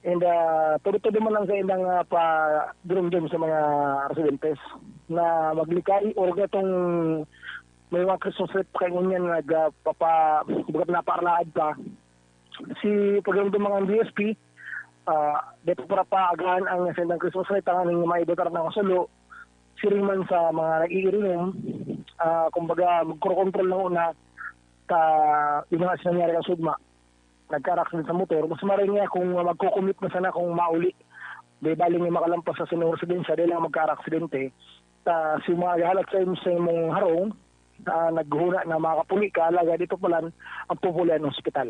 And, ah, tudo-tudo man lang sa ilang, ah, pagdurumdom sa mga residentes na maglikay or itong may mga Christmas light pa kayo ngunyan nag, ah, papa-, kumbaga, pinapaarlaad pa. Si pagdurumdom mga D S P, ah, dito para paagahan ang sa ilang Christmas light, tanganing maibutar ng kasulo, siring man sa mga naiirinom, ah, kumbaga, magkokontrol lang una ta yung mga nangyari ang sugma, nagka-accident sa motor, mas maray niya kung magko-commute na sana kung mauli. Di bali nga makalampas sa sinong residensya, di lang magka-aksidente. Ta, si mga gahalat sa im-, sa imong harong, ah, naghuna na makapuli ka, alagad ito pala ang pupulian ng ospital.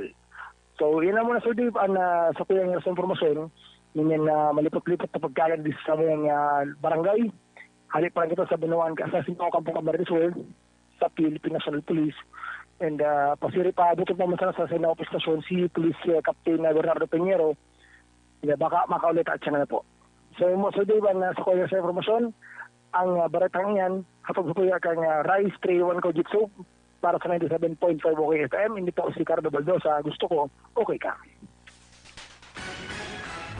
So, yun lang muna, Sir Dave, ang, ah, sa kuyang sa impormasyon, yun yan na malipot-lipot na pagkain di sa mga, ah, barangay. Hali pa lang kita sa Banwaan, ka-, sa Sinaw, Kampong Camarines Sur, sa Philippine National Police. And, ah, pasiri pa, butot naman sana sa Sinaw Police Station, si Police, ah, Captain, ah, Bernardo Peñero, na baka makaulit at siya na po. So, mo, Sir Dave, ang, ah, sa kuyang sa impormasyon, ang, ah, baretang iyan, hatod sa kuya kang, ah, Rice three one Kojic Soap, para sa ninety-seven point five O K F M, hindi po si Cardo Baldosa. Gusto ko, okay ka.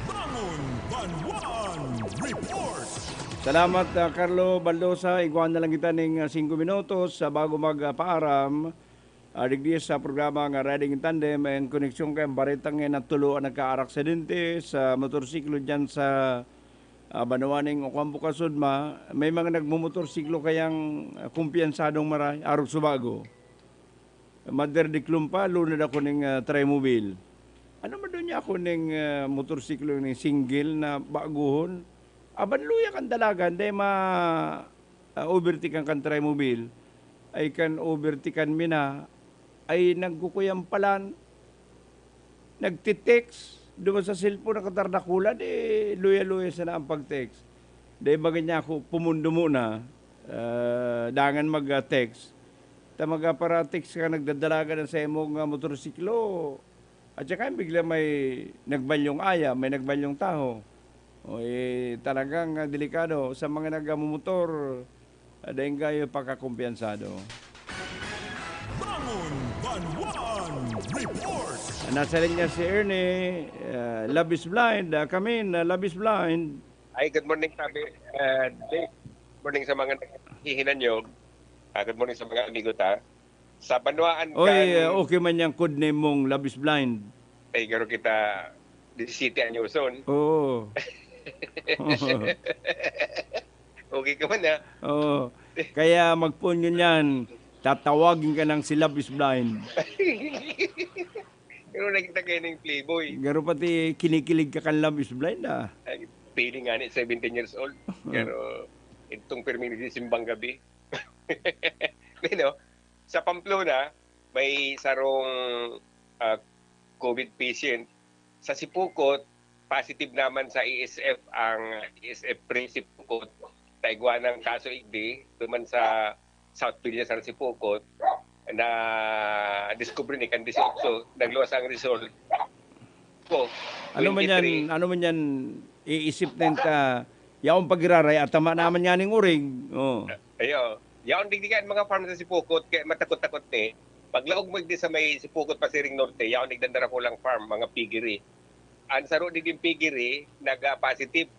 Bangon Banwaan Report. Salamat, ah, Carlo Baldosa. Igwa na lang kita ning, ah, singko minutos sa bago magpaaram. Ah, digdi sa programa nga Riding in Tandem, ang koneksyon kay ang baretang yan na tulo ang nagkaaraksidente sa motorsiklo dyan sa, ah, Banwaan ning Ocampo, Kasudma. May mga nagmumotorsiklo kayang, ah, kumpiyansadong maray, arog subago. Maderdikloon pa, lunad ako ning, ah, Trimobile. Ano man daw niya ako ning, ah, motorsiklo ning single na baguhon? Aban luya kan dalagan, dai ma, ah, overtikan kan Trimobile. Ay kan overtikan mi na, ay nagkukuyan palan, nagte-text, duman sa cellphone, nakatardakulan, eh, luya-luya sana ang pag-text. Dai baga niya ako, pumundo muna, ah, dangan mag-text. Ta magaparatik sa nagdadalagan sa imo nga motorsiklo, at saka bigla may nagbalyong aya, may nagbalyong taho. O, eh, talagang, ah, delikado sa mga nagmumotor, ah, daing gayo pagkakumpiyansado. Bangon Banwaan Report. Nasa linya si Ernie, ah, Love is Blind. Ah, kami na Love is Blind. Ay, good morning, sabi, ah, Jake. Morning sa mga naghihinanyog. Ah, good morning sa mga amigo ta. Sa banwaan Oy, kan eh, okay man yang code name mong Love is Blind. Ay, garo kita disisiyete anyoson. Oo. Okay ka man, ah. Oo. Kaya magpoon yun yan. Tatawagin ka ng si Love is Blind. Pero nakita kayo ng Playboy. Garo pati kinikilig ka kan Love is Blind, ah. Ay, feeling nga ni seventeen years old. Pero itong permi ni simbang gabi. You know, sa Pamplona, may sarong, ah, COVID patient. Sa Sipocot, positive naman sa E S F ang E S F pre Sipocot. Taigwa ng kaso igdi, duman sa South Villa, sa Sipocot, na discover ni kan dieciocho, nagluwas ang result ko. Ano man yan, twenty-three. Ano man yan, iisip na yun ta, yaong pagiraray, at tama naman nga ning uring. Oh. Ayo. Yaon digdi kan mga farm sa Sipocot, kaya matakot-takot ni. Paglaog mo di sa may Sipocot, Pasiring Norte, yaon nagdandara ko lang farm, mga piggery. Ang saro digdi piggery, nag-positive.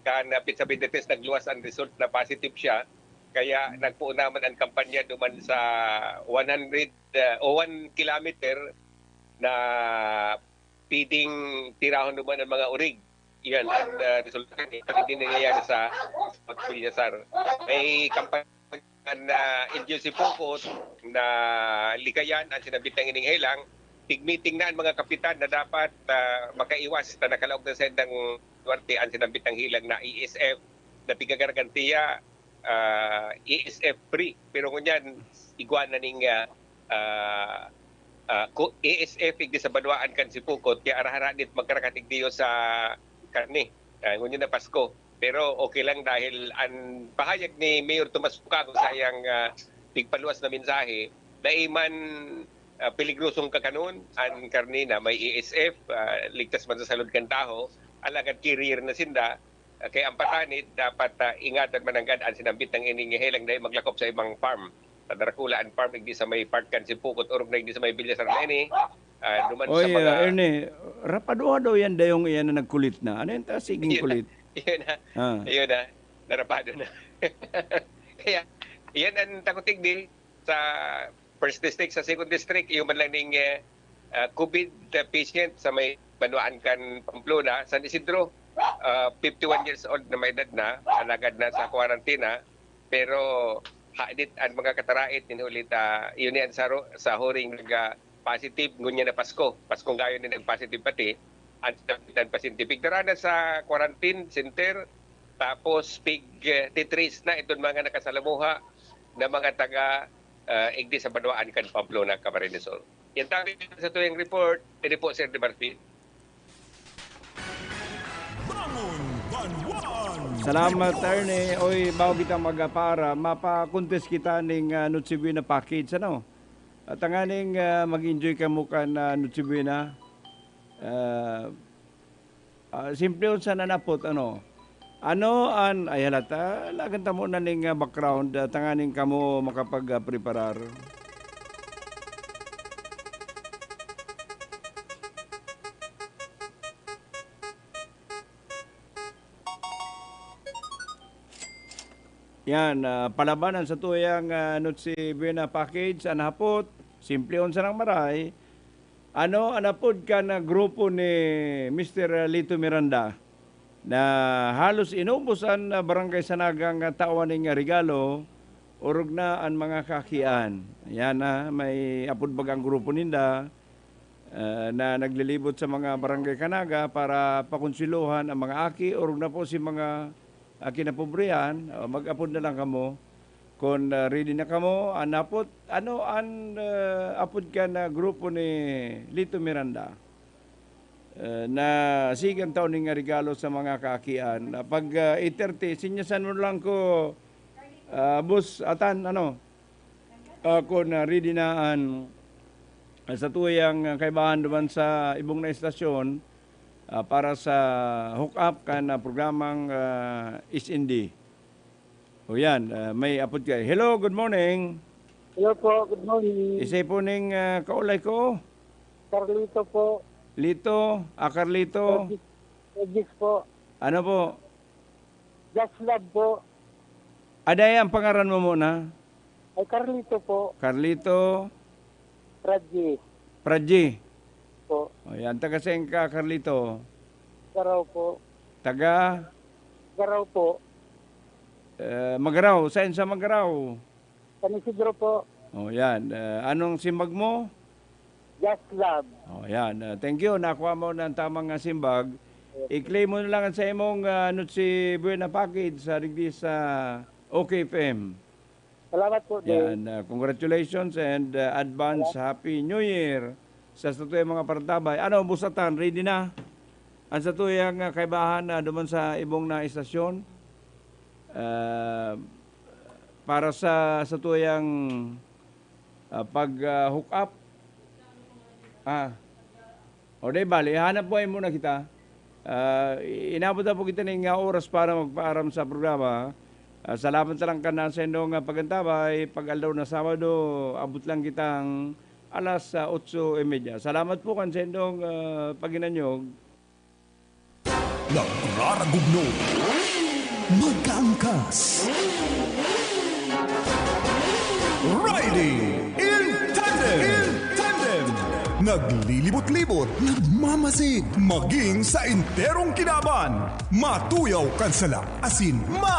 Kan, ah, pizza test, nagluwas ang result na positive siya. Kaya nagpuon naman ang kampanya duman sa one hundred, ah, o one kilometer na pwedeng tirahon naman ang mga urig. Yan ang, ah, resulta ni, hindi nangyayari sa Fort Villasar. May kampanya na L G U Sipocot na likayan ang sinambit na ining helang. Tig-meeting na ang mga kapitan na dapat, ah, makaiwas na nakalaog na sa Duarte ang sinambit na helang na E S F na pigagarantiya, ah, E S F free. Pero ngunyan, igwa na ning, ah, ah, ah, ku-, E S F igdi sa banwaan kan Sipocot, kaya arahara dit magkarakatigdiyo sa karne. Ah, ngunyan na Pasko. Pero okay lang dahil ang pahayag ni Mayor Tomas Bucago sa iyang, ah, pigpaluwas na mensahe, dai man, ah, peligrosong kakanon ang karne na may E S F, ah, ligtas man sa salud kan tawo, alagad carrier na sinda, ah, kaya ang patanid dapat, ah, ingatan mananggad ang sinambit na ining helang dai maglakop sa ibang farm. Sa Dracula and farm, igdi sa may part kan Sipocot, orog na igdi sa may Villasar na ini, ah, duman sa Oy, mga ah, Ernie, rapado daw yan, dayong iyan na nagkulit na. Ano yan, ta, siging Yun na. kulit? Yun na. Ah. Yun na. Narapado na. Kaya, yan ang takutig di sa first district, sa second district, yung man lang ning, eh, ah, COVID patient sa may banwaan kan Pamplona, San Isidro, ah, fifty-one years old na may edad na, alagad na sa kwarantina, pero hadit ang mga katarait nin huli ta, yun yan sa, ro-, sa huring nag, ah, positive, ngunyan na Pasko. Paskong gayon din nag-positive pati. Ang sabitan pasyente, pigdara na sa quarantine center, tapos pig, eh, titrace na itong mga nakasalamuha na mga taga, ah, igdi sa banwaan kan Pamplona, Camarines Sur. Yan tabi sa tuyang report, ini po, Sir De Marfil. Bangon Banwaan! Salamat, Ernie. Oy, bago kita magapara, mapa-contest kita ning, ah, Noche Buena package, ano? At tanganing, ah, mag-enjoy kamo kan, ah, Noche Buena. Ah, ah, simple on sa nanapot, ano? Ano an, ay, halata, lagan ta mo na ning, ah, background, ah, tanganing kamo makapag, ah, preparar. Yan, ah, palaban an satuyang, ah, Noche Buena package, an hapot, simple on sanang maray. Ano an apod kan, ah, grupo ni Mister Lito Miranda na halos inubos an, ah, Barangay Sanagang, ah, tawan ning, ah, regalo, orog na an mga kakian. Yan, ah, may apod baga ang grupo ninda, ah, na naglilibot sa mga barangay Kanaga para pakonsulohan ang mga aki, orog na po si mga, ah, kinapobrehan, ah, mag-apod na lang kamo. Kun, ah, ready na kamo, an apod, ano an, ah, apod kan grupo ni Lito Miranda? Ah, na sigan taon ning regalo sa mga kaakian. Ah, pag, ah, eight thirty, sinyasan mo lang ko, ah, Boss Atan, ano? Ah, kun, ah, ready na an, ah, satuyang, ah, kaibahan duman sa ibong na estasyon, ah, para sa hook up kan, ah, programang, ah, S N D. O yan, ah, may apod ka. Hello, good morning. Hello po, good morning. Isay po ning, ah, kaulay ko? Carlito po. Lito, ah, Carlito. Regis, Regis po. Ano po? Just Love po. Aday, ang pangaran mo muna? Ay, Carlito po. Carlito. Radji. Pradji. Po. O yan, taga saan ka, Carlito? Garaw po. Taga? Garaw po. Eh, Magaraw. Saan sa Magaraw? San Isidro po. O yan. Eh, anong simbag mo? Just Love. O yan. Eh, thank you. Nakuha mo na ang tamang, ah, simbag. Yes. I-claim mo na lang sa imong, ah, Noche Buena package sa digdi sa OK F M. Salamat po, Dave. Yan, ah, congratulations and, ah, advance Salamat. Happy New Year sa satuyang mga partabay. Ano, Boss Atan, ready na? Ang satuyang, ah, kaibahan na duman sa ibong na estasyon, ah, para sa satuyang, ah, pag, ah, hook up. Ah. O, di bali, hanap buhay muna kita. Ah, inabot na po kita ning, ah, oras para magpaaram sa programa. Ah, salamat na lang kan sa inyong, ah, pag-antabay. Pag-aldaw na Sabado, abot lang kitang alas, ah, otso y media. Salamat po kan sa inyong, ah, pag-inanyog. Nagraragugno. Magkaangkas. Riding in tandem. In tandem. Naglilibot-libot, nagmamasid, maging sa enterong kinaban. Matuyaw kan sala, asin